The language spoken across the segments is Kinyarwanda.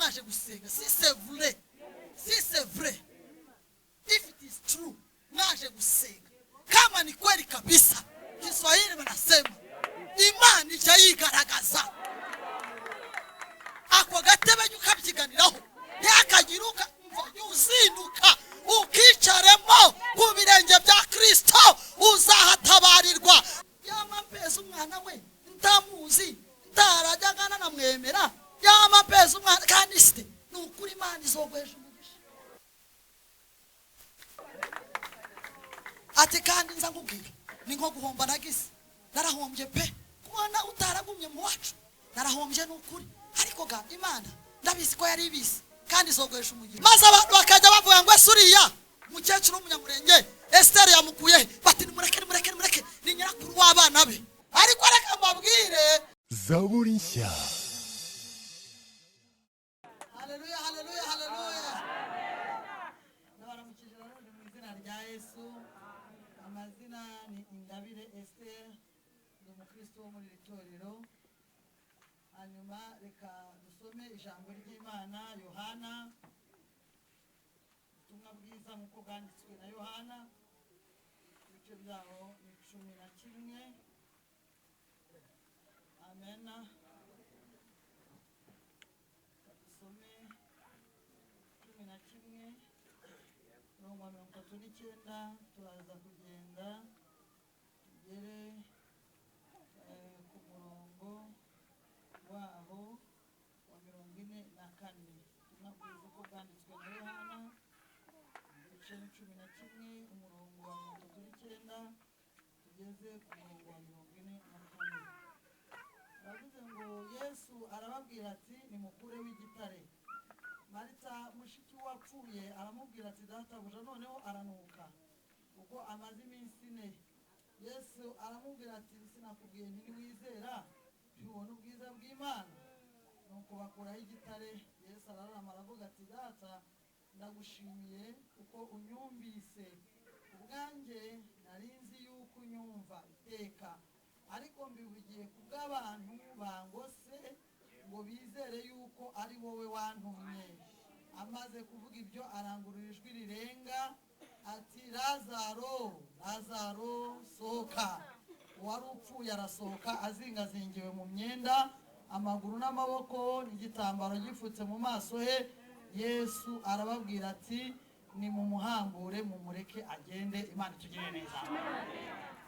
Mwaje gusenga, si c'est vrai, si c'est vrai, if it is true, mwaje gusenga, kama ni kweli kabisa, Kiswahili wanasema Imana ijya yigaragaza. Ako gatebe jya ukabyiganiraho, ntihakagire uzinduka ukicaremo ku birenge bya Kirisito, uzahatabarirwa. Yama mpeza umwana we ntamuzi, ntarajyaga nanamwemera, yama mpeza umwana kandi site ni ukuri, Imana izoguhesha umugisha. Ati kandi nza nkubwira, ni nko guhomba nagize, narahombye pe, kubona utaragumye mu wacu, narahombye ni ukuri, ariko ga Imana ndabizi ko yari ibizi kandi izoguhesha umugisha. Maze abantu bakajya bavuga ngo ese uriya mukecuru w'umunyamurenge Esiteri yamukuye he? Bati nimureke, nimureke, nimureke, ni nyirakuru w'abana be. Ariko reka mbabwire. Zaburi nshya. Haleluya, haleluya, haleluya! Ndabaramukije nanone mu izina rya Yesu. Amazina ni Ingabire Esther, ni umukristo wo muri iri torero. Hanyuma reka dusome ijambo ry'Imana, Yohana, ubutumwa bwiza nk'uko bwanditswe na Yohana, ibice byaho ni 11. Amena. Dusome 11, umurongo wa 39, turaza kugenda tugere ku murongo waho wa 44. Ubutumwa bwiza uko bwanditswe na Yohana, ibice ni 11, umurongo wa 39, tugeze ku murongo wa 44. Baravuze ngo Yesu arababwira ati: "Nimukureho igitare." Marita mushiki wapfuye aramubwira ati: "Databuja, noneho aranuka kuko amaze iminsi 4." Yesu aramubwira ati: "Sinakubwiye nti niwizera ntubona ubwiza bw'Imana?" Nuko bakuraho igitare. Yesu ararama, aravuga ati: "Data, ndagushimiye kuko unyumvise. Ubwanjye nari nzi yuko unyumva iteka, ariko mbivugiye kubw'abantu bangose, ngo bizere yuko ari wowe wantumye." Amaze kuvuga ibyo, arangurura ijwi rirenga ati: "Lazaro, Lazaro, sohoka!" Uwari upfuye arasohoka, azingazingiwe mu myenda amaguru n'amaboko, n'igitambaro gipfutse mu maso he. Yesu arababwira ati: "Nimumuhambure, mumureke agende." Imana itugirire neza.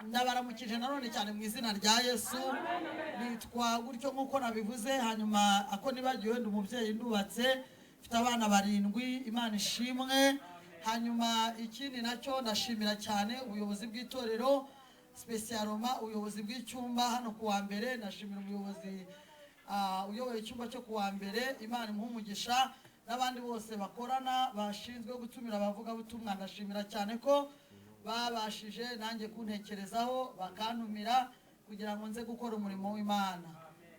Ndabaramukije nanone cyane mu izina rya Yesu. Nitwa gutyo nk'uko nabivuze. Hanyuma ako nibagiwe, ndi umubyeyi, ndubatse, mfite abana 7, Imana ishimwe. Hanyuma ikindi nacyo, ndashimira cyane ubuyobozi bw'itorero, spécialement ubuyobozi bw'icyumba hano ku wa mbere. Ndashimira umuyobozi uyoboye icyumba cyo ku wa mbere, Imana imuhe umugisha, n'abandi bose bakorana bashinzwe gutumira abavugabutumwa. Ndashimira cyane ko babashije nanjye kuntekerezaho, bakantumira kugira ngo nze gukora umurimo w'Imana.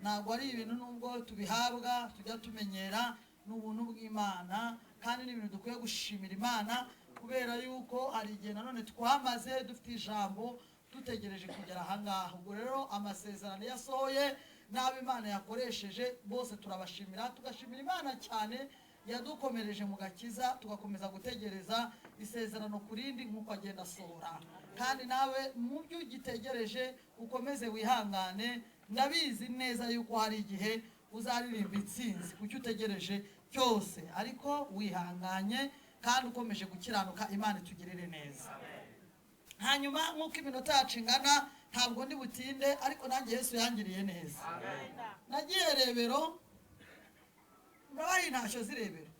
Ntabwo ari ibintu, nubwo tubihabwa tujya tumenyera, ni ubuntu bw'Imana kandi ni ibintu dukwiye gushimira Imana, kubera yuko hari igihe nanone twamaze dufite ijambo dutegereje kugera ahangaha. Ubwo rero amasezerano yasohoye n'abo Imana yakoresheje bose turabashimira, tugashimira Imana cyane yadukomereje mu gakiza, tugakomeza gutegereza isezerano ku rindi nk'uko agenda asohora. Kandi nawe mu byo ugitegereje ukomeze wihangane. Ndabizi neza yuko hari igihe uzaririmba intsinzi ku cyo utegereje cyose, ariko wihanganye kandi ukomeje gukiranuka. Imana itugirire neza. Hanyuma nk'uko iminota yacu ingana, ntabwo ndi butinde, ariko nanjye Yesu yangiriye neza. Nagiye Rebero, murabaye intashyo z'irebero.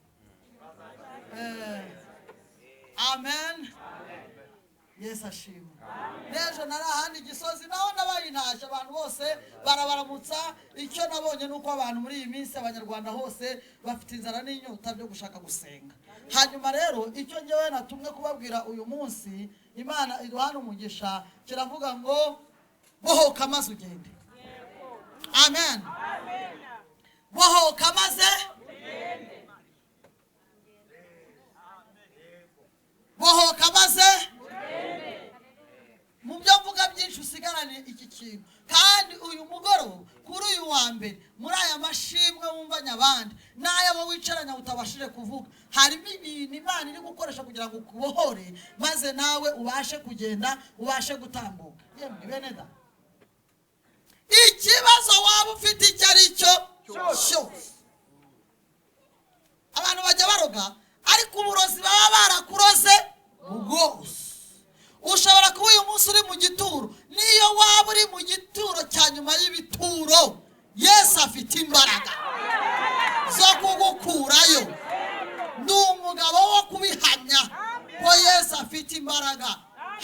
Amen, Yesu ashimwe. N'ejo nari ahandi Gisozi, naho nabaye intashyo, abantu bose barabaramutsa. Icyo nabonye ni uko abantu muri iyi minsi, Abanyarwanda hose bafite inzara n'inyota byo gushaka gusenga. Hanyuma rero icyo ngewe natumwe kubabwira uyu munsi, Imana iduhana umugisha, kiravuga ngo: "Bohoka maze ugende." Amen. Bohoka maze, bohoka maze. Mu byo mvuga byinshi usigarane iki kintu kandi Kandi uyu mugoroba kuri uyu wa mbere, muri aya mashimwe wumvanye abandi n'ayabo wicaranya utabashije kuvuga, harimo ibintu Imana iri gukoresha kugira ngo ukubohore, maze nawe ubashe kugenda, ubashe gutambuka. Yemwe bene da, ikibazo waba ufite icyo ari cyo cyose, abantu bajya baroga, ariko uburozi baba barakuroze bwose. Ushobora kuba uyu munsi uri mu gituro, niyo waba uri mu gituro cya nyuma y'ibituro, Yesu afite imbaraga zo kugukurayo. Ni umugabo wo kubihamya ko Yesu afite imbaraga.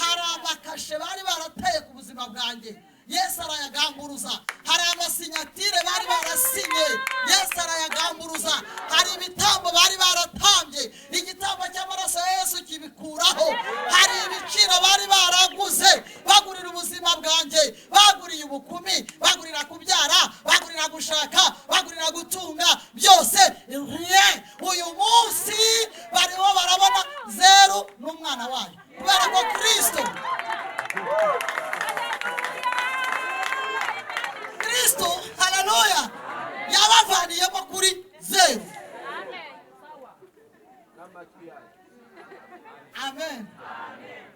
Hari amakashe bari barateye ku buzima bwanjye, Yesu arayagamburuza. Hari amasinyatire bari barasinye, Yesu arayagamburuza. Hari ibitambo bari baratambye, igitambo cy'amaraso ya Yesu kibikuraho. Hari ibiciro bari baraguze, bagurira ubuzima bwanjye, baguriye ubukumi, bagurira kubyara, bagurira gushaka, bagurira gutunga, byose rien. Uyu munsi bariho barabona zeru n'umwana wayo, kubera ko Kristo, haleluya, yabavaniyemo kuri zeru. Amen.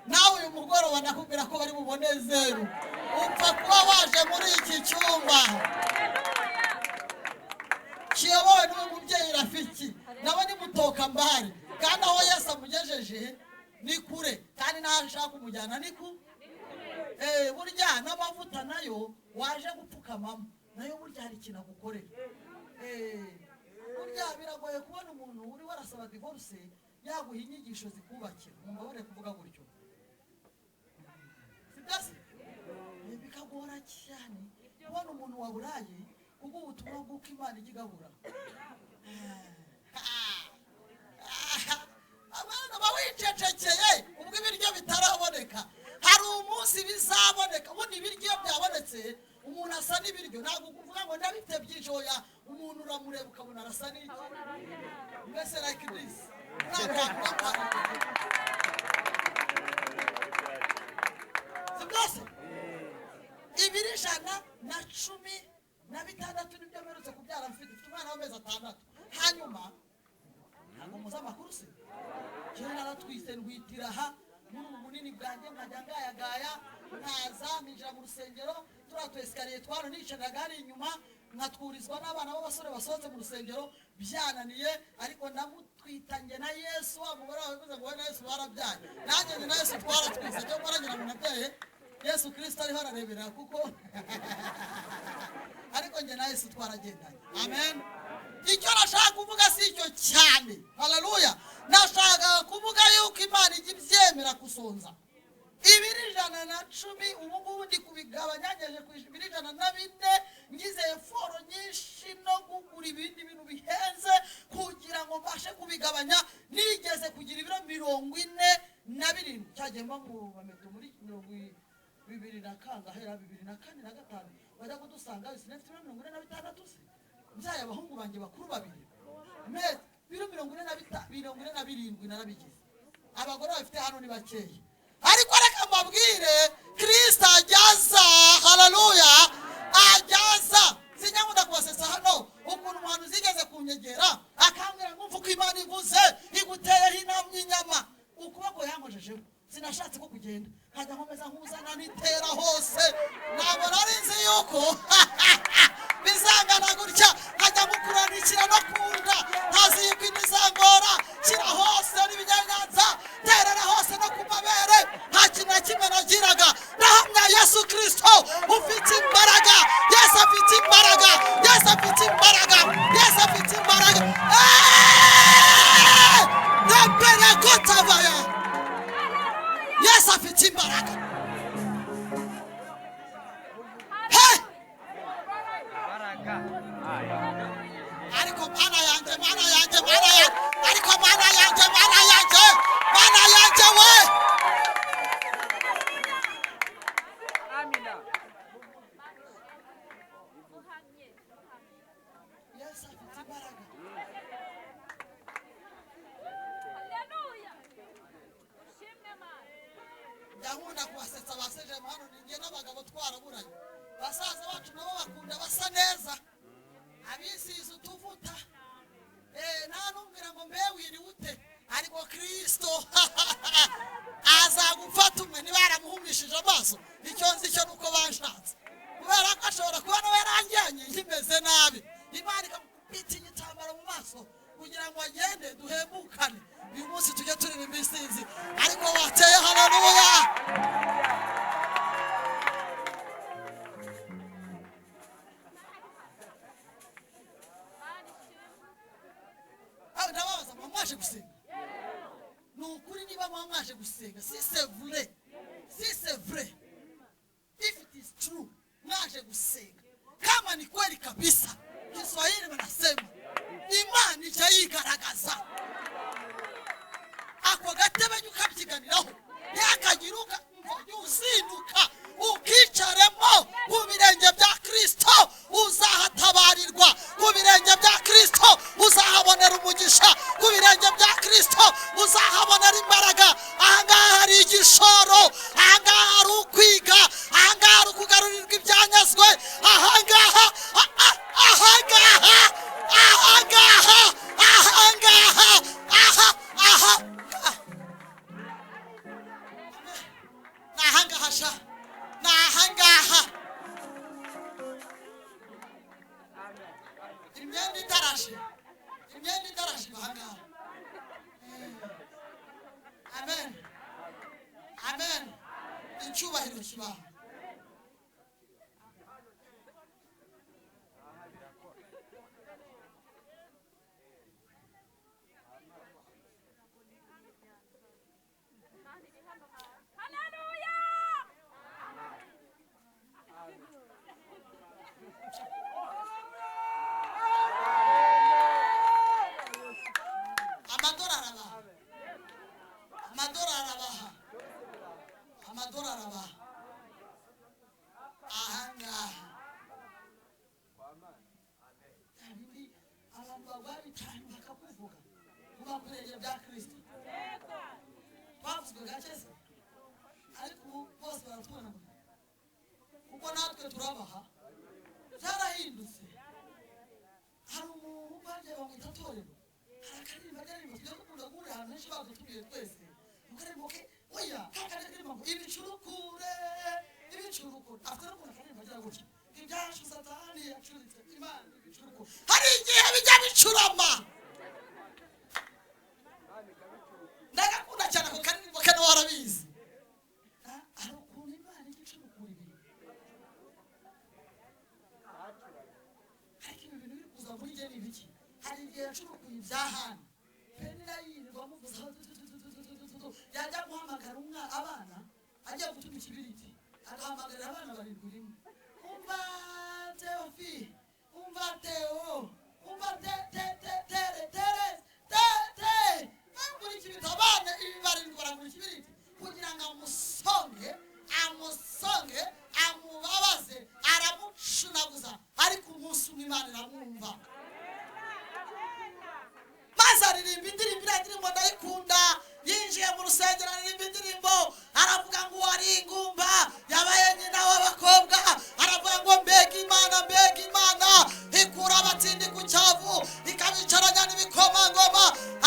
Nawe uyu mugoroba nakubwira ko bari bubone zeru, upfa kuba waje muri iki cyumba kiyobowe n'uyu mubyeyi Rafiki, nawe ni mutoka mbari, kandi aho Yesu amugejeje ni kure, kandi n'aho ashaka kumujyana ni ku burya n'amavuta nayo waje gupfukamamo nayo burya hari ikintu agukorera. Burya biragoye kubona umuntu uri warasaba divorce yaguha inyigisho zikubakira. Mumbabarire kuvuga gutyo, sibyo se? Bikagora cyane kubona umuntu waburaye kuko ubutumwa bw'uko Imana ijya igabura. Abana bawicecekeye ubwo ibiryo bitaraboneka. Hari umunsi bizaboneka. Ubundi ibiryo iyo byabonetse umuntu asa n'ibiryo, ntabwo kuvuga ngo ndabifite byinshi, oya, umuntu uramureba ukabona arasa n'iki, mbese like this. Sibyo se? Ibiri 116 nibyo mperutse kubyara, mfite umwana w'amezi 6. Hanyuma ntabwo muzi amakuru se? Kera naratwise ndwitira aha muri ubu bunini bwanjye, nkajya ngayagaya, nkaza ninjira mu rusengero, turiya tu esikariye twano nicaraga hari inyuma, nkatwurizwa n'abana b'abasore basohotse mu rusengero, byananiye, ariko ndamutwitanye na Yesu. Wa mugore wawe bivuze ngo wowe na Yesu barabyaye, nanjye na Yesu twaratwise, cyangwa ngira ngo nabyaye Yesu Kristo ariho ararebera, kuko ariko njye na Yesu twaragendanye. Amen. Icyo nashaka kuvuga si icyo cyane, haleluya. Nashaka kuvuga yuko Imana ijya ibyemera gusonza. Ibiri 110 ubu ngubu ndi kubigabanya, ngejeje ku ibiri 104, ngize eforo nyinshi no kugura ibindi bintu bihenze kugira ngo mbashe kubigabanya. Nigeze kugira ibiro 47, cyagiye mba mu bameto muri 20 na kangahera 2004 na 5, bajya kudusanga sinafite ibiro 46 se, mbyaye abahungu banjye bakuru babiri, biro 47 narabigize. Abagore bafite hano ni bakeya, ariko reka mbabwire, Kristo ajyaza, haleluya, ajyaza. Sinyakunda kubasetsa hano ukuntu umuhanuzi yigeze kunyegera akambwira ngo mvuko Imana ivuze iguteyeho inamye inyama, ukuboko yankojejeho, sinashatse ko kugenda, nkajya nkomeza nkuzana nitera hose, ntabwo nari nzi yuko bizangana gutya, nkajya mukuranikira no kunda, ntazi yuko inizangora, shyira hose n'ibinyanyanza, terera hose no ku mabere, nta kintu na kimwe nagiraga. Ndahamya Yesu Kristo ufite imbaraga, Yesu afite imbaraga, Yesu afite imbaraga, Yesu afite imbaraga. Reperekotavaya, Yesu afite imbaraga. Hey! Ariko mana yanjye, mana yanjye, mana yanjye, ariko mana yanjye, mana yanjye, mana yanjye we. Amina. Yesu afite imbaraga. Haleluya. Ushimwe Mana. Ndakunda kubasetsa baseje hano, ninjye n'abagabo twaraburanye. Basaza bacu nabo bakunda basa neza, abisize utuvuta. Nta numbwira ngo mbe wiriwe ute, ariko Kristo azagufata umwe. Niba yaramuhumishije amaso, icyo nzi cyo nuko banshatse, kubera ko ashobora kuba nawe yaranjyanye nkimeze nabi, Imana ikamupita igitambaro mu maso kugira ngo agende duhembukane. Uyu munsi tujye turirimba intsinzi, ariko wateye haleluya. Ndababaza, muba mwaje gusenga? Ni ukuri, niba muba mwaje gusenga, si c'est vrai, si c'est vrai, if it is true, mwaje gusenga kama ni kweli kabisa, Kiswahili wanasema Imana ijya yigaragaza. Ako gatebe jya ukabyiganiraho, ntihakagire uzinduka ukicaremo. Ku birenge bya Kristo uzahatabarirwa, ku birenge bya Kristo uzahabonera umugisha, ku birenge bya Kristo uzahabonera imbaraga. Ahangaha hari igishoro, ahangaha hari ukwiga, ahangaha hari ukugarurirwa ibyanyazwe, ahangaha ahangaha ahangaha ahangaha aha aha ni ahangaha sha, ni ahangaha. Imyenda itarashe, imyenda itarashe ahangaha. Amen, amen. Icyubahiro kibaho. Amadorari abaha, amadorari abaha, amadorari abaha ahangaha. Abantu barwaye cyane bakakuvuga kuba ku birenge bya Kristo. Twavuzwe gake se, ariko ubu bose baratubona kuko natwe turabaha. Byarahindutse. Hari umuntu bagiye bamwita torero, hari akaririmbo akaririmbo tujya dukunda guhurira ahantu henshi badutumiye twese, mu karirimbo ke oya kakaririmbo ngo ibicurukure, ibicurukure. Afite n'ukuntu akaririmbo agira gutya, ibyacu Satani yacuritse Imana ibicurukure. Hari igihe bijya bicurama. Ndagakunda cyane ako karirimbo ke, nawe warabizi. Hari ukuntu Imana ijya icurukura ibintu, ariko ibi bintu biri kuza muri njye ni ibiki? Hari igihe yacurukuye ibyahana Penina yirirwa amuvuza, yajya guhamagara umwana abana agiye gutuma ikibiriti, agahamagarira abana barindwi rimwe. Umva Teofi, umva Teo, umva te te te tere tere te te, bagura ikibiriti abana ibi barindwi baragura ikibiriti kugira ngo amusonge, amusonge, amubabaze, aramucunaguza. Ariko umunsi umwe Imana iramwumva, maze aririmba indirimbo. Iriya ndirimbo ndayikunda. Yinjiye mu rusengero aririmba indirimbo, aravuga ngo uwari ingumba yabaye nyina w'abakobwa. Aravuga ngo mbega Imana, mbega Imana ikura abatindi ku cyavu ikabicaranya n'ibikomangoma.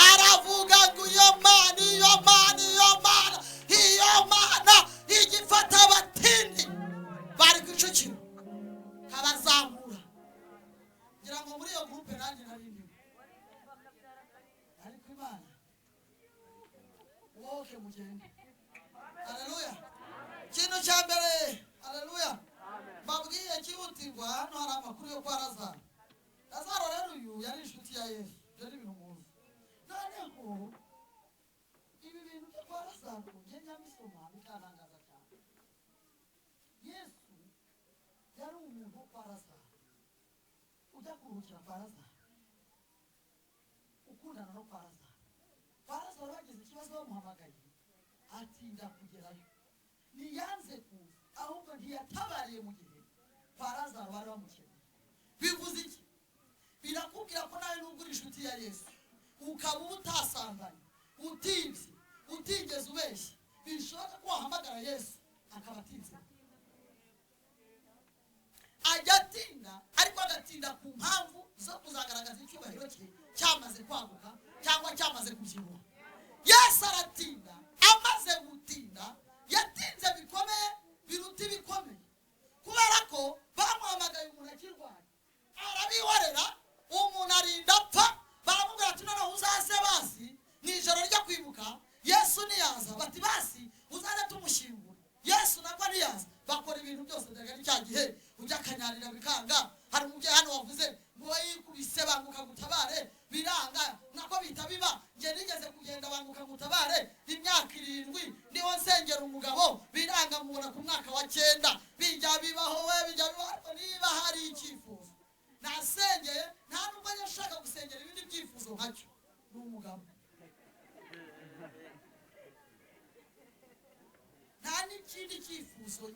Aravuga ngo iyo Mana, iyo Mana, iyo Mana, iyo Mana igifata abatindi bari ku Kicukiro kabazamura. Ngira ngo muri iyo groupe nanjye nari ndimo, ariko Imana woke mugende. Haleluya. Ikintu cya mbere, haleluya, mbabwiye cyihutirwa. Hano hari amakuru yo kwa Lazaro. Lazaro rero uyu yari inshuti ya Yesu, ibyo ni ibintu muzi. Noneho ibi bintu byo kwa Lazaro njye njya bikantangaza cyane. Yesu yari umuntu wo kwa Lazaro, ujya kuruhukira kwa Lazaro, ukundana no kwa Lazaro. Kwa Lazaro bagize ikibazo bamuhamagaye atinda kugerayo, ntiyanze kuza, ahubwo ntiyatabariye mu gihe kwa Lazaro bari bamukeneye. Bivuze iki? Birakubwira ko nawe nubwo uri inshuti ya Yesu, ukaba uba utasambanye, utibye, utigeze ubeshya, bishoboka ko wahamagara Yesu akaba atinze. Gutinda ku mpamvu zo kuzagaragaza icyubahiro cye cyamaze kwaguka cyangwa cyamaze kubyibuha. Yesu aratinda. Amaze gutinda, yatinze bikomeye biruta ibikomeye, kubera ko bamuhamagaye umuntu akirwaye, arabihorera. Umuntu arinda apfa, baramubwira ati noneho uzaze basi mu ijoro ryo kwibuka. Yesu ntiyaza. Bati basi uzaze tumushyingura. Yesu nabwo ntiyaza. Bakora ibintu byose. Dore cya gihe ujya akanyarira bikanga. Hari umubyeyi hano wavuze ngo yikubise banguka gutabare, biranga, nako bita biba. Njye nigeze kugenda banguka gutabare imyaka 7, niho nsengera umugabo, biranga, mubona ku mwaka wa 9. Bijya bibaho we, bijya bibaho. Niba hari icyifuzo nasengeye, nta nubwo nshaka gusengera ibindi byifuzo nkacyo, ni umugabo. Nta n'ikindi cyifuzo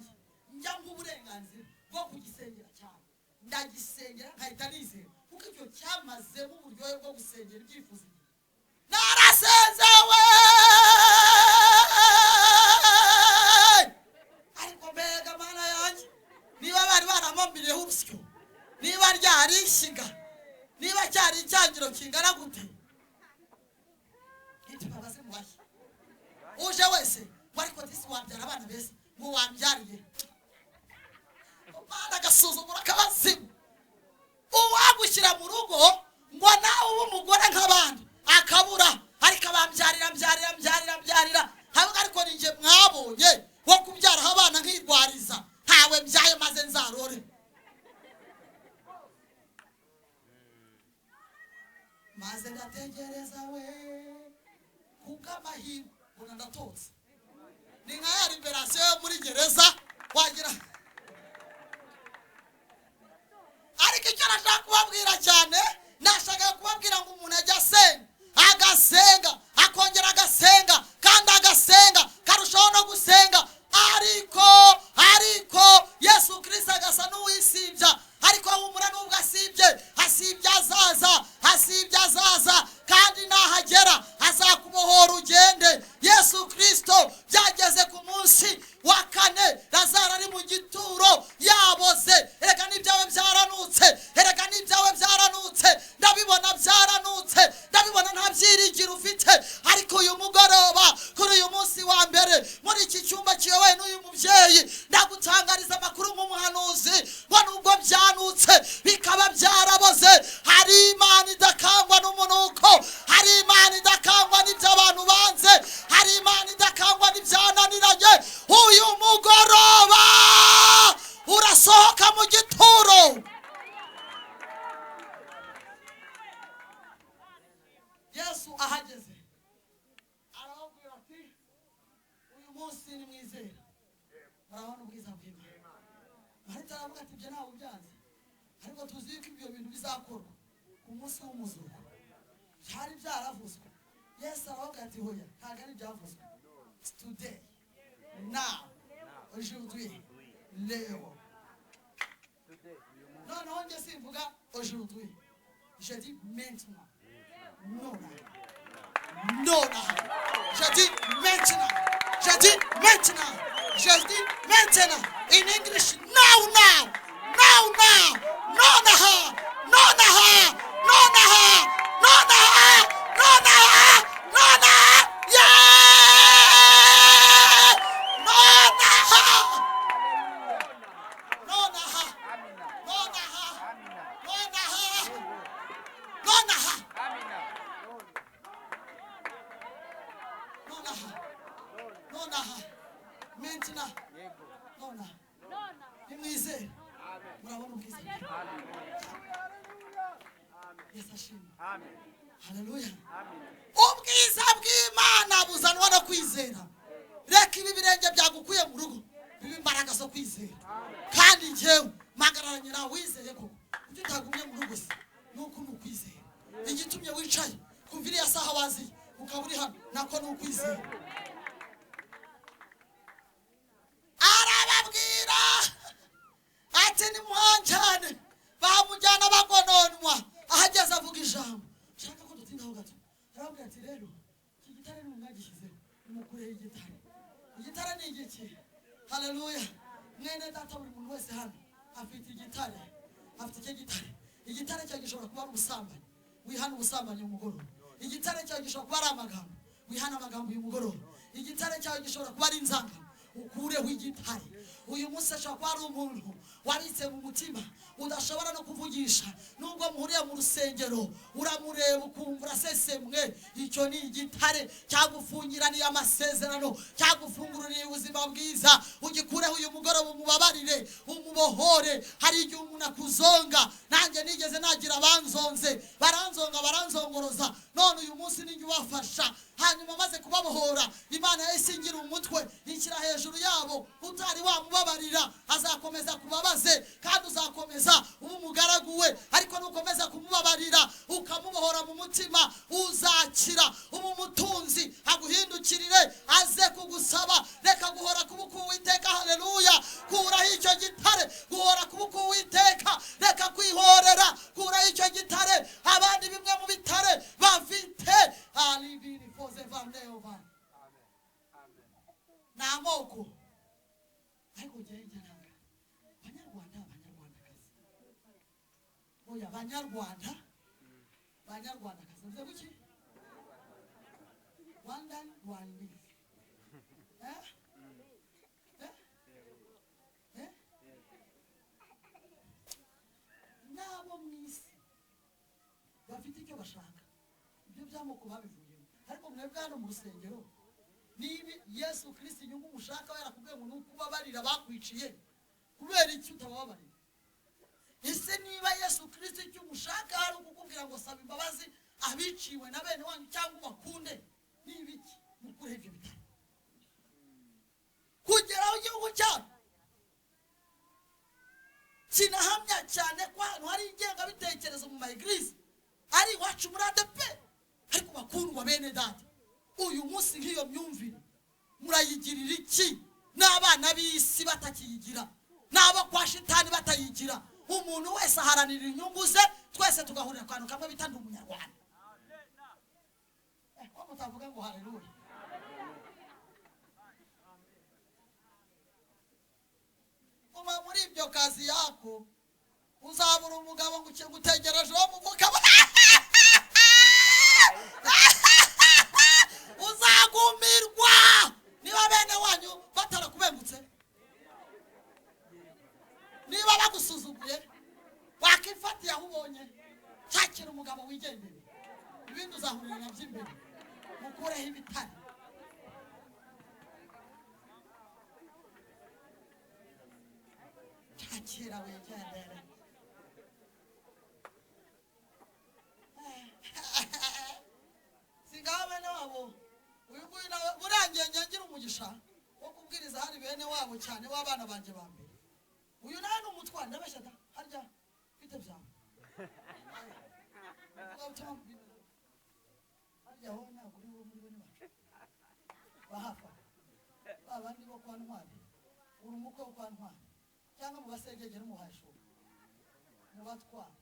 njya nk'uburenganzira bwo kugisengera cyane, ndagisengera nkahita nizera, kuko icyo cyamazemo uburyohe bwo gusengera ibyifuzo. Narasenzewe, ariko mbega Mana yanjye, niba bari baramambiriyeho urusyo, niba ryari ishyiga, niba cyari icyangiro kingana gute, ntitubabaze mubashye uje wese ngo ariko disi wabyara abana beza, ngo wambyariye umwana, agasuzugura k'abazimu. Uwagushyira mu rugo ngo nawe ube umugore nk'abandi akabura, ariko abambyarira mbyarira mbyarira mbyarira ntabwo, ariko ni njye mwabonye wo kubyaraho abana nkirwariza, ntawe mbyaye maze nzarore. Maze ndategereza we, kubw'amahirwe mbona ndatotse. Ni nka ya liberasiyo yo muri gereza wagira. Ariko icyo nashaka kubabwira cyane, nashakaga kubabwira ngo umuntu ajya asenga, agasenga, akongera agasenga, kandi agasenga karushaho no gusenga, ariko Yesu Kristo agasa n'uwisibya. Ariko humura, nubwo asibye, asibye azaza, asibye azaza, kandi nahagera azakubohora ugende. Yesu Kristo byageze ku munsi wa 4, Lazaro ari mu gituro yaboze. Erega n'ibyawe byaranutse, erega n'ibyawe byaranutse, ndabibona byaranutse, ndabibona nta byiringiro ufite. Ariko uyu mugoroba, kuri uyu munsi wa mbere, muri iki cyumba kiyobowe n'uyu mubyeyi, ndagutangariza amakuru nk'umuhanuzi ngo nubwo byanutse bikaba byaraboze, hari Imana idakangwa n'umunuko, hari Imana idakangwa n'ibyo abantu banze, hari Imana idakangwa n'ibyananiranye. Uyu mugoroba urasohoka mu gituro. Yesu ahageze arababwira ati uyu munsi ni mwizera murabona ubwiza bw'Imana. Marita aravuga ati ibyo ntabwo byanze, ariko tuzi yuko ibyo bintu bizakorwa ku munsi w'umuzuko, byari byaravuzwe. Yesu aravuga ati hoya, ntabwo ari ibyavuzwe. Today, now, aujourd'hui, leo. Noneho njye simvuga aujourd'hui, je dis maintenant. Nona, nona. Je dis maintenant, je dis maintenant, je dis maintenant. In English, now, now, now, now. Nona ha, nona ha, nona ha, nona ha, nona ha, nona ha, yeah! Nona ha, nona ha, nona ha, nona ha, nona ha. Nonaha, nonaha, maintenant, nonaha. Nimwizere murabona ubwiza. Yesu ashimwe. Haleluya. Ubwiza bw'Imana buzanwa no kwizera. Reka ibi birenge byagukuye mu rugo bibe imbaraga zo kwizera. Kandi njyewe mpagararanye nawe wizeye koko. Icyo utagumye mu rugo se nuko ni ukwizera. Igitumye wicaye kumva iriya saha waziye ukaba uri hano, nako ni ukwizera. Arababwira ati nimuhanjane, bamujyana bagononwa. Ahageze avuga ijambo, nshaka ko dutindaho gato. Arababwira ati rero iki gitare ni mwagishyizeho, nimukureho igitare. Igitare ni igiki? Haleluya. Mwene data, buri muntu wese hano afite igitare, afite icyo gitare. Igitare cyawe gishobora kuba ari ubusambanyi, wihana ubusambanyi uyu mugoroba. Igitare cyawe gishobora kuba ari amagambo, wihana amagambo uyu mugoroba. Igitare cyawe gishobora kuba ari inzangano, ukureho igitare. Uyu munsi ashobora kuba ari umuntu wabitse mu mutima udashobora no kuvugisha, nubwo muhuriye mu rusengero uramureba ukumva urasesemwe. Icyo ni igitare cyagufungiraniye amasezerano, cyagufunguririye ubuzima bwiza. Ugikureho uyu mugoroba, umubabarire, umubohore. Hari igihe umuntu akuzonga, nanjye nigeze nagira abanzonze, baranzonga baranzongoroza, none uyu munsi ninjye ubafasha. Hanyuma maze kubabohora, Imana yahise ingira umutwe inshyira hejuru yabo. Utari wamubabarira azakomeza kubabaze, kandi uzakomeza uba umugaragu we. Ariko nukomeza kumubabarira ukamubohora mu mutima, uzakira, uba umutunzi, aguhindukirire aze kugusaba. Reka guhora kuboko Uwiteka. Haleluya! Kuraho icyo gitare, guhora kuboko Uwiteka. Reka kwihorera, kuraho icyo gitare. Abandi bimwe mu bitare bafite alibiri foze vandeova ni amoko. Ariko njyewe njya nanga Banyarwanda, Banyarwandakazi, oya, Banyarwanda, Banyarwandakazi, mvuze kuki? Rwandan, Rwandese, eh eh eh, n'abo mu isi bafite icyo bashaka, ibyo by'amoko babivuyemo. Ariko mwebwe hano mu rusengero, niba Yesu Kristo inyungu mushaka yarakubwiye ngo ni ukubabarira bakwiciye, kubera iki utababarira? Ese niba Yesu Kristo icyo umushaka ari ukukubwira ngo saba imbabazi abiciwe na bene wanyu cyangwa ubakunde, niba iki mukureho ibyo bitaro kugeraho igihugu cyacu kinahamya cyane ko ahantu hari ingengabitekerezo mu maegirize ari iwacu muri ADEPR. Ariko bakundwa bene data, uyu munsi nk'iyo myumvire murayigirira iki? N'abana b'isi batakiyigira, n'abo kwa shitani batayigira. Umuntu wese aharanira inyungu ze, twese tugahurira ku kantu kamwe bita ndi umunyarwanda. Ko mutavuga ngo haleluya? Uma muri ibyo kazi yako uzabura umugabo ngo utegereje uwo muvuka, uzagumirwa niba bene wanyu batarakubengutse, niba bagusuzuguye, wakifatiye aho ubonye. Shakira umugabo wigendere, ibindi uzahurira nabyo imbere. Mukureho ibitare. Shakira wigendere. Singaho bene wabo uyu nguyu nawe burangiye ngira umugisha wo kubwiriza hari bene wabo cyane w'abana banjye ba mbere. Uyu nawe ni umutware, ndabeshya da harya mfite byawe harya wowe ntabwo uri muri bene bacu bahafa babandi bo kwa Ntwari, uri umukwe wo kwa Ntwari cyangwa mu basengegera umuhashura mu batwara.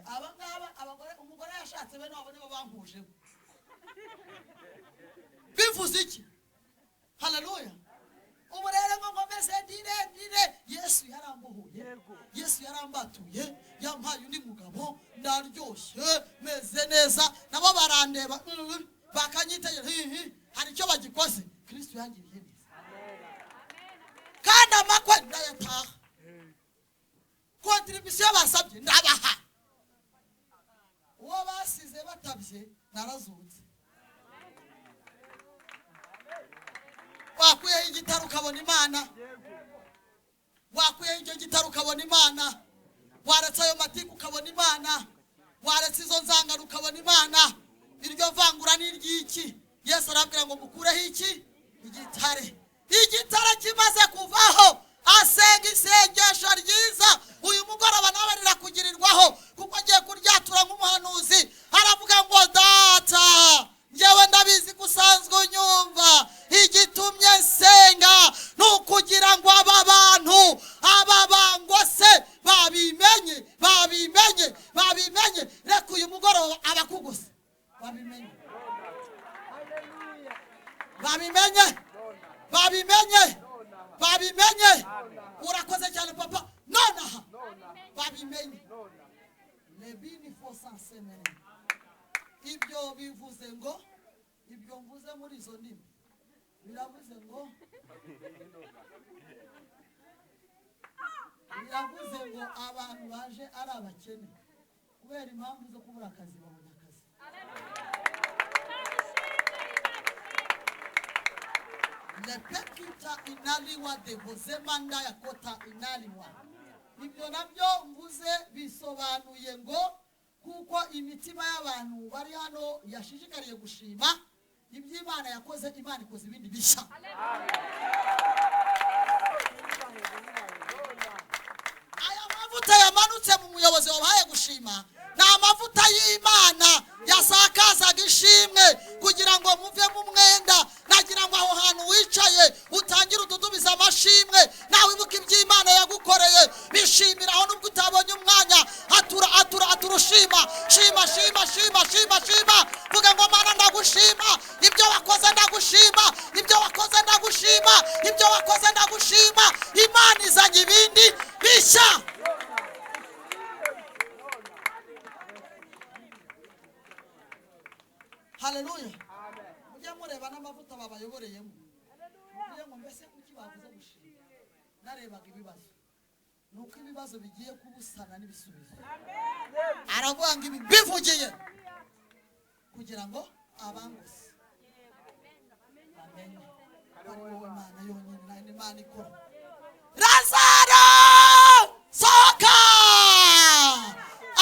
Aba ngaba abagore, umugore yashatse bene wabo nibo bankujemo. Bivuze iki? Haleluya! Ubu rero ngo nkomeze ndire ndire, Yesu yarambohoye, Yesu yarambatuye, yampaye undi mugabo, ndaryoshye, meze neza. Nabo barandeba bakanyitegera, hari icyo bagikoze. Kristo yangiriye neza, kandi amakwe ndayataha, kontribusiyo basabye ndabaha. Uwo basize batabye narazutse. Wakuyeho igitaro ukabona Imana, wakuyeho icyo gitaro ukabona Imana, waretse ayo matiku ukabona Imana, waretse izo nzangano ukabona Imana. Iryo vangura ni iry'iki? Yesu arabwira ngo mukureho iki? Igitare. Igitare kimaze kuvaho, asenga isengesho ryiza. Uyu mugoroba nawe rirakugirirwaho, kuko agiye kuryatura nk'umuhanuzi. Aravuga ngo data, njyewe ndabizi ko usanzwe unyumva, igitumye nsenga ni ukugira ngo aba bantu, aba bangose babimenye, babimenye, babimenye. Reka uyu mugoroba abakugose babimenye, babimenye, babimenye, babimenye. Urakoze cyane papa, nonaha babimenye. Ebini fosansemene. Ibyo bivuze ngo, ibyo mvuze muri izo ndimi biravuze ngo, biravuze ngo abantu baje ari abakene kubera impamvu zo kubura akazi babona akazi. Lepekuta inaliwa devozemanda ya kota inaliwa. Ibyo nabyo mvuze bisobanuye ngo kuko imitima y'abantu bari hano yashishikariye gushima ibyo Imana yakoze, Imana ikoze ibindi bishya. Aya mavuta yamanutse mu muyobozi wabahaye gushima ni amavuta y'Imana yasakazaga ishimwe kugira ngo muve mu mwenda. Nagira ngo aho hantu wicaye utangire ududubiza amashimwe, nawe wibuka iby'Imana yagukoreye, bishimira aho nubwo utabonye umwanya. Atura atura atura, ushima shima shima shima shima shima, vuga ngo Mana ndagushima, ibyo wakoze ndagushima, ibyo wakoze ndagushima, ibyo wakoze ndagushima. Imana izanye ibindi bishya. Haleluya. Mujye mureba n'amavuta babayoboreyemo, mujye ngo mbese kuki bavuze gushima? Narebaga ibibazo, nuko ibibazo bigiye kubusana n'ibisubizo. Aravuga ngo ibi bivugiye kugira ngo abanguse bamenye ko ari wowe Mana yonyine, nta yindi Mana ikora. Lazaro sohoka,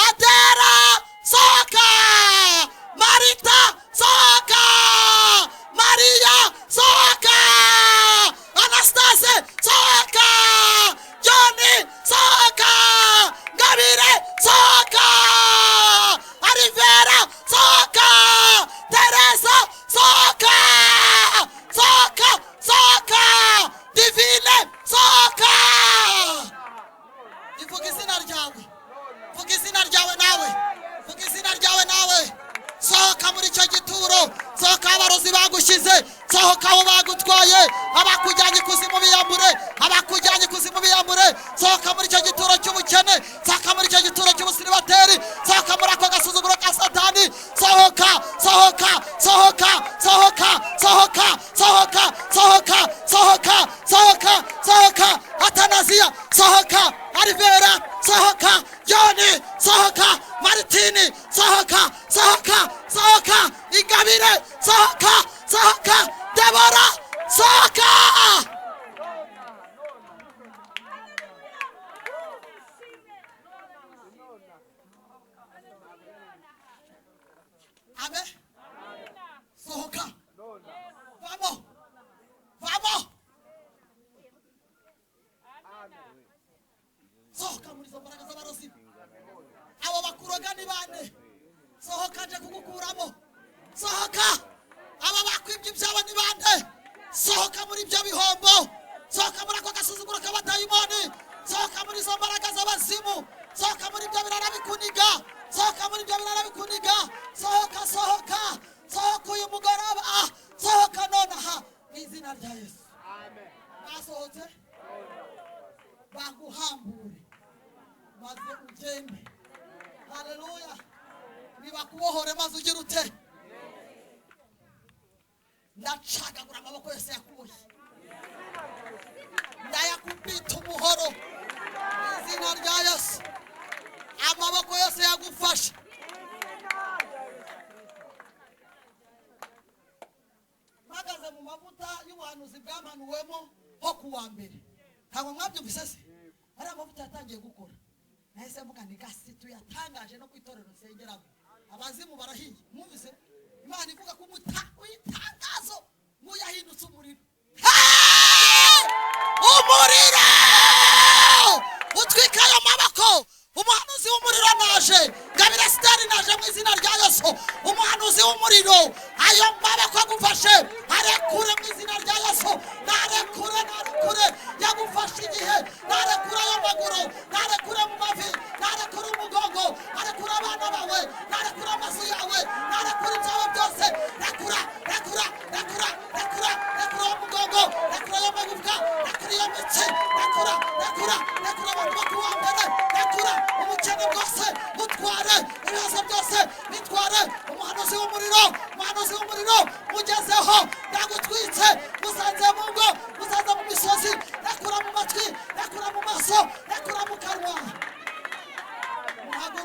Adera sohoka, Marita sohoka, Maria sohoka, Anastase sohoka, Johnny sohoka, Ngabire sohoka, Arivera sohoka, Teresa sohoka, sohoka sohoka, Divine sohoka. Ivuga izina ryawe, vuga izina ryawe nawe, vuga izina ryawe nawe. Sohoka muri icyo gituro, sohoka abarozi bagushyize, sohoka aho bagutwaye, abakujyanye ikuzimu biyambure, abakujyanye ikuzimu biyambure. Sohoka muri icyo gituro cy'ubukene, sohoka muri icyo gituro cy'ubusiribateri, sohoka muri ako gasuzuguro ka Satani. Sohoka sohoka sohoka sohoka sohoka sohoka sohoka sohoka sohoka sohoka. Atanasiya sohoka, Arivera sohoka, Joni sohoka, Martini sohoka, sohoka sohoka, Ingabire sohoka, sohoka, Debora sohoka. Amen. Sohoka, vamo vamo, sohoka muri izo mbaraga z'abarozi. Abo bakuroga ni bande? Sohoka nje kugukuramo. Sohoka. Aba bakwibye ibyabo ni bande? Sohoka muri ibyo bihombo, sohoka muri ako gasuzuguro k'abadayimoni, sohoka muri izo mbaraga z'abazimu, sohoka muri ibyo birara bikuniga, sohoka muri ibyo birara bikuniga. Sohoka sohoka sohoka uyu mugoroba, sohoka nonaha mu izina rya Yesu. Basohotse baguhambure maze ugende. Haleluya. Nibakubohore maze ugire ute? Ndacagagura amaboko yose yakuboshye, ndayakubita umuhoro mu izina rya Yesu. Amaboko yose yagufashe. Mpagaze mu mavuta y'ubuhanuzi bwamanuwemo ho kuwa mbere, ntabwo mwabyumvise se? Ari amavuta yatangiye gukora, nahise mvuga ni gasi tuyatangaje no ku itorero nsengeramo. Abazimu barahiye, mwumvise Imana ivuga ko itangazo ngo yahindutse umuriro. Umuriro utwika ayo maboko. Umuhanuzi w'umuriro naje, Ngabire Sitari naje mu izina rya Yesu. Umuhanuzi w'umuriro, ayo maboko agufashe arekure mu izina rya Yesu. Narekure, narekure, yagufashe igihe. Narekure ayo maguru, narekure mu mavi, narekure umugongo, narekure abana bawe, narekure amazu yawe, narekure ibyawe byose. Rekura, rekura, rekura, rekura, rekura umugongo, rekura ayo magufwa, rekura iyo mitsi, rekura, rekura, rekura abantu bakuwa mbere, rekura ubukene bwose butware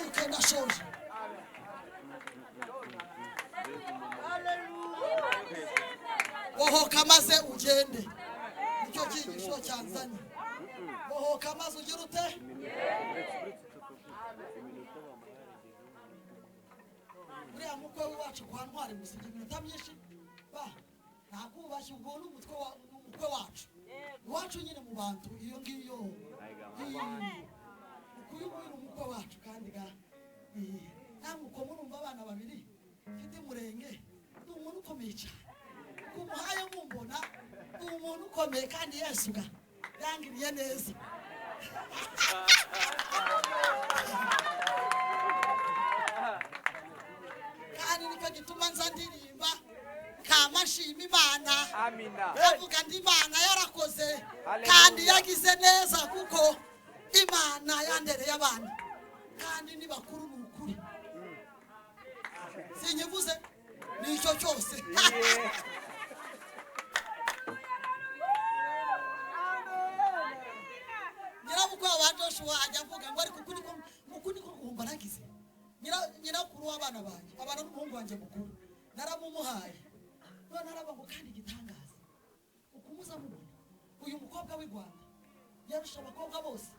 Nyaruke, ndashoje. Bohoka maze ugende, nicyo cyigisho cyanzanye. Bohoka maze ugire ute? Uriya mukwe wacu kwa Ntwari musiga iminota myinshi ba ntakubashye. Ubwo ni umutwe wa umukwe wacu iwacu nyine mu bantu iyo ngiyo. Ukuyu nguyu ni umukwe wacu, kandi ga namwe uko murumva abana babiri mfite murenge, ni umuntu ukomeye cyane. Kumuhaye mumbona ni umuntu ukomeye, kandi Yesu ga yangiriye neza. Kandi nicyo gituma nza ndirimba kamashima Imana. Amina. Avuga ndi Imana yarakoze kandi yagize neza, kuko Imana yandereye abana kandi ni bakuru. Ni ukuri sinyivuze nicyo cyose. Nyirabukwe wa Joshua ajya avuga ngo ariko uku niko uku niko guhumba nagize. Nyirakuru w'abana banjye, abana n'umuhungu wanjye mukuru naramumuhaye, none araba ngo kandi igitangaza ukumuza mubona uyu mukobwa w'i Rwanda yarusha abakobwa bose.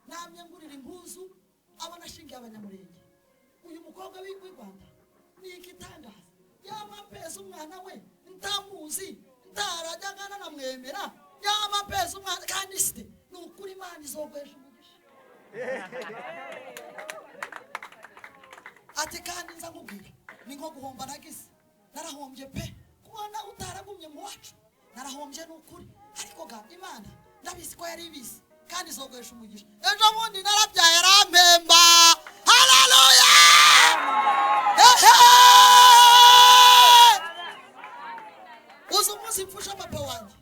Namye ngurira impuzu abona ashingiye abanyamurenge. Uyu mukobwa w'i Rwanda ni igitangaza, yamapesa umwana we ntamuzi, ntarajyaga nanamwemera, yamapesa umwana kandi site ni ukuri Imana izogwesha umugisha. Ati kandi nza nkubwira ni nko guhomba nagize, narahombye pe, kubona utaragumye mu wacu narahombye ni ukuri, ariko ga Imana ndabizi ko yari ibizi kandi izogwesha umugisha. Ejo bundi narabyaye arampemba. Haleluya! Ehe! Uzi umunsi mfusha papa wanjye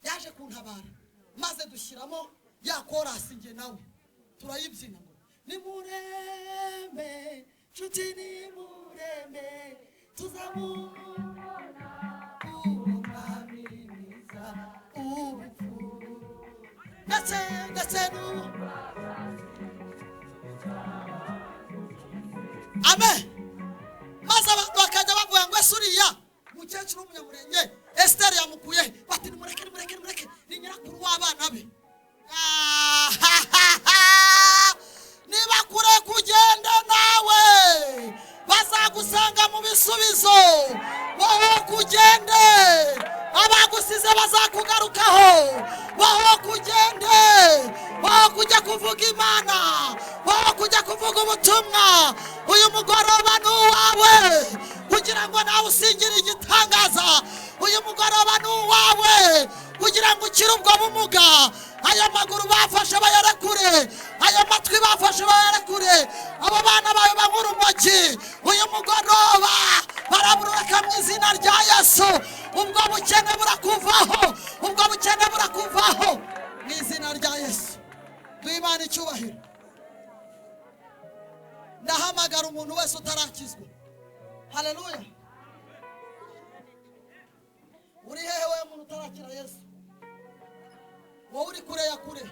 yaje kuntabara, maze dushyiramo ya korasi njye nawe turayibyina ngo nimurembe nshuti nimurembe tuzamubona umwami mwiza urupfu ndetse ndetse n'ubu. Amen. Maze abantu bakajya bavuga ngo ese uriya mukecuru w'umunyamurenge Esiteri yamukuye he? Bati nimureke nimureke nimureke, ni nyirakuru w'abana be. Niba kure kugenda nawe bazagusanga mu bisubizo, wowe kugende abagusize bazakugarukaho, wowe kugende, wowe kujya kuvuga Imana, wowe kujya kuvuga ubutumwa. Uyu mugoroba ni uwawe kugira ngo nawe usingire igitangaza. Uyu mugoroba ni uwawe kugira ngo ukire ubwo bumuga. Ayo maguru bafashe bayarekure, ayo matwi bafashe bayarekure, abo bana bawe banywa urumogi uyu mugoroba baraburureka mu izina rya Yesu. Ubwo bukene burakuvaho, ubwo bukene burakuvaho mu izina rya Yesu. Duhe Imana icyubahiro. Ndahamagara umuntu wese utarakizwa. Haleluya! Uri hehe wowe muntu utarakira Yesu? Wowe uri kure ya kure,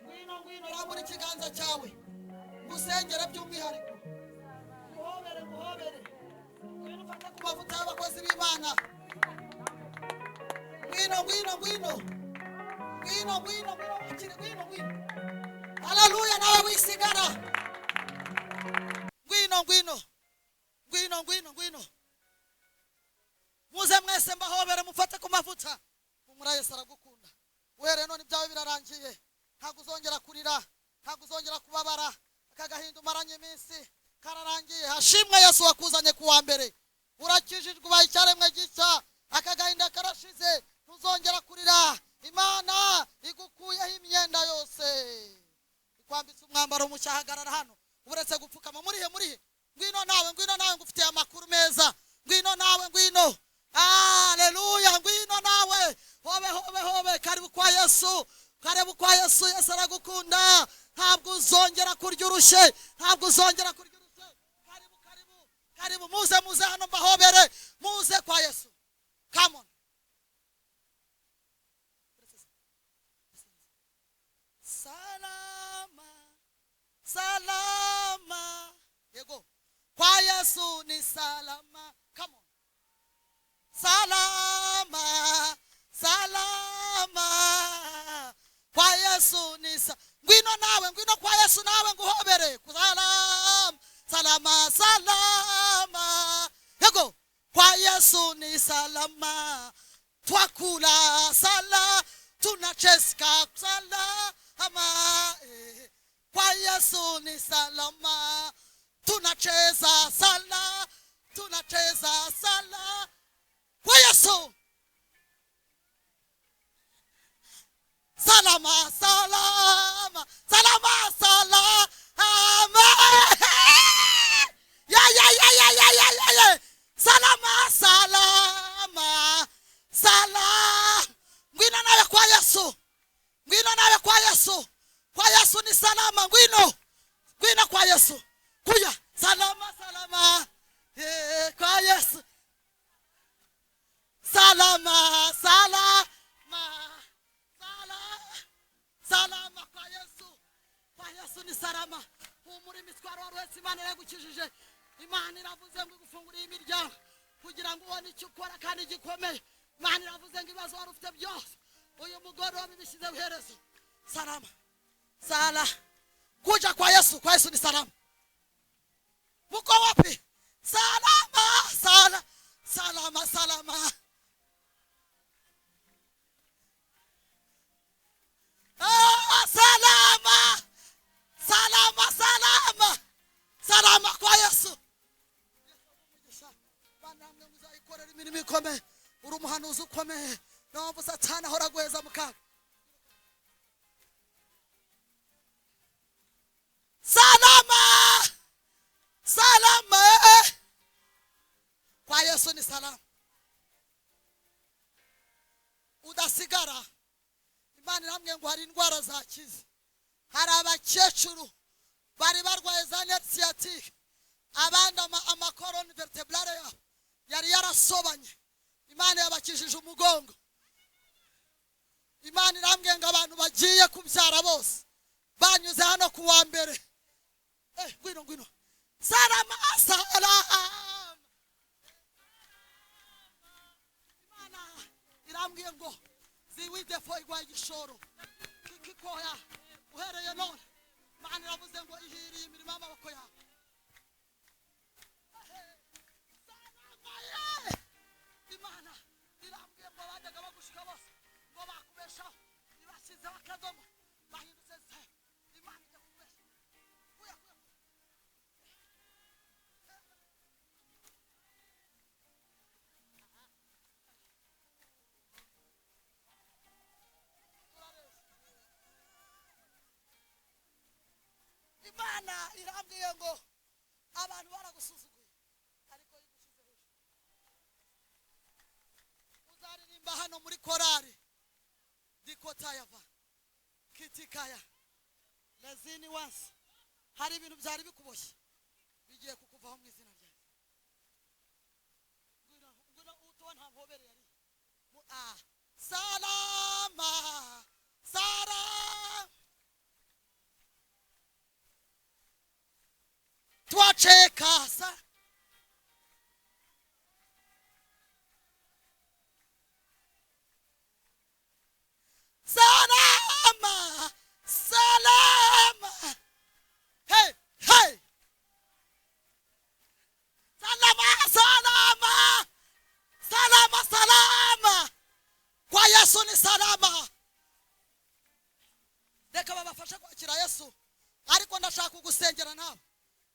ngwino ngwino, rambura ikiganza cyawe ngusengere by'umwihariko, nguhobere nguhobere, ngwino ufate ku mavuta y'abakozi b'Imana. Ngwino ngwino ngwino ngwino ngwino ngwino wakire, ngwino ngwino. Haleluya! Nawe wisigara, ngwino ngwino ngwino ngwino ngwino, muze mwese mbahobere mufate ku mavuta. Humura, Yesu aragukunda. Uhereye none ibyawe birarangiye, ntabwo uzongera kurira, ntabwo uzongera kubabara. Aka gahinda umaranye iminsi kararangiye. Hashimwe Yesu wakuzanye ku wa mbere. Urakijijwe, ubaye icyaremwe gishya, aka gahinda karashize, ntuzongera kurira. Imana igukuyeho imyenda yose, ikwambitse umwambaro mushya. Hagarara hano uretse gupfukama. Murihe murihe? Ngwino nawe, ngwino nawe, ngufitiye amakuru meza. Ngwino nawe, ngwino. Haleluya! Ngwino nawe, hobe hobe hobe, karibu kwa Yesu, karibu kwa Yesu. Yesu aragukunda, ntabwo uzongera kurya urushye, ntabwo uzongera kurya urushye. Karibu karibu karibu, muze muze hano mbahobere, muze kwa Yesu. Come on. Salama salama. Yego, kwa Yesu ni salama. Come on. Salama, salama kwa Yesu ni ngwino nawe, ngwino kwa Yesu nawe nguhobere. Salama, salama, salama. Yego, kwa Yesu ni salama. Twakula sala, tunacheska salama. Kwa Yesu ni salama. Tunacheza sala, tunacheza sala kwa Yesu. Salama, salama, salama, salama. Ya, ya, ya, ya, ya, ya, ya, ya. Salama, salama, salama. Ngwino nawe kwa Yesu. Ngwino nawe kwa Yesu. Kwa Yesu ni salama. Ngwino. Ngwino kwa Yesu. Kuya. Salama, salama. Kwa Yesu. Salama, salama. Salama kwa Yesu. Kwa Yesu ni salama. Humura imitwaro wese Imana iragukijije. Imana iravuze ngo igufungurire imiryango kugira ngo ubone icyo ukora kandi gikomeye. Imana iravuze ngo ibibazo wari ufite byose uyu mugoroba bishyize iherezo. Salama. Sala. Kuja kwa Yesu, kwa Yesu ni salama. Muko wapi? Salama, sala, salama, salama. Ah, salama, salama, salama, salama kwa Yesu. Bana mwe muzayikorera imirimo ikomeye, uri umuhanuzi ukomeye. Niyo Satani ahora aguheza mu kaga. Salama, salama kwa Yesu ni salama. Udasigara. Imana iramwe ngo hari indwara zakize. Hari abakecuru bari barwaye za nerf sciatique, abandi amakoroni vertebrale yabo yari yarasobanye. Imana yabakijije umugongo. Imana irambwiye ngo abantu bagiye kubyara bose banyuze hano ku wa mbere. Ngwino, ngwino. Salama, salama. Imana irambwiye ngo ziwidefo igwa igishoro kikikoya uhereye none. Imana iravuze ngo ihiriye imirimo y'amaboko yawe. Salama ye. Imana irambwiye ngo bajyaga bagushuka bose ngo bakubeshaho, ibashyizeho akadomo, bahindutse se. Imana ijya kubesha. Kuya, kuya. Imana irambwiye ngo abantu baragusuzuguye ariko igushyize hejuru. Uzaririmba hano muri korari dikotayava kitikaya lezini wansi. Hari ibintu byari bikuboshye bigiye kukuvaho mu izina rya Yesu. Ngwino, ngwino uto nta mpobere yari. Salama, salama. Twacheka sa salama, salama. Hey, hey. Salama, salama, salama, salama. Kwa Yesu ni salama. Reka babafashe kwakira Yesu, ariko ndashaka kugusengera nawe.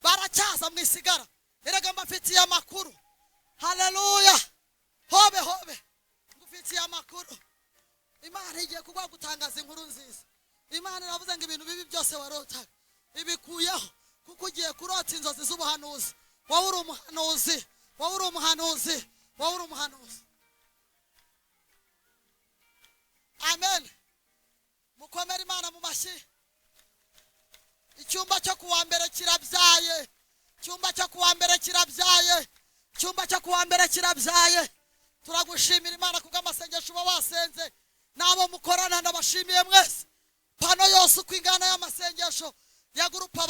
Baracyaza mwisigara. Erega mbafitiye amakuru. Haleluya. Hobe, hobe. Ngufitiye amakuru. Imana igiye kuguha gutangaza inkuru nziza. Imana iravuze ngo ibintu bibi byose warotaga ibikuyeho, kuko ugiye kurota inzozi z'ubuhanuzi. Wowe uri umuhanuzi, wowe uri umuhanuzi, wowe uri umuhanuzi. Amen. Mukomere Imana mu mashyi. Icyumba cyo kuwa mbere kirabyaye. Icyumba cyo kuwa mbere kirabyaye. Icyumba cyo kuwa mbere kirabyaye. Turagushimira Imana kubw'amasengesho uba wasenze. Nabo mukorana ndabashimiye mwese. Pano yose uko ingana y'amasengesho ya gurupa.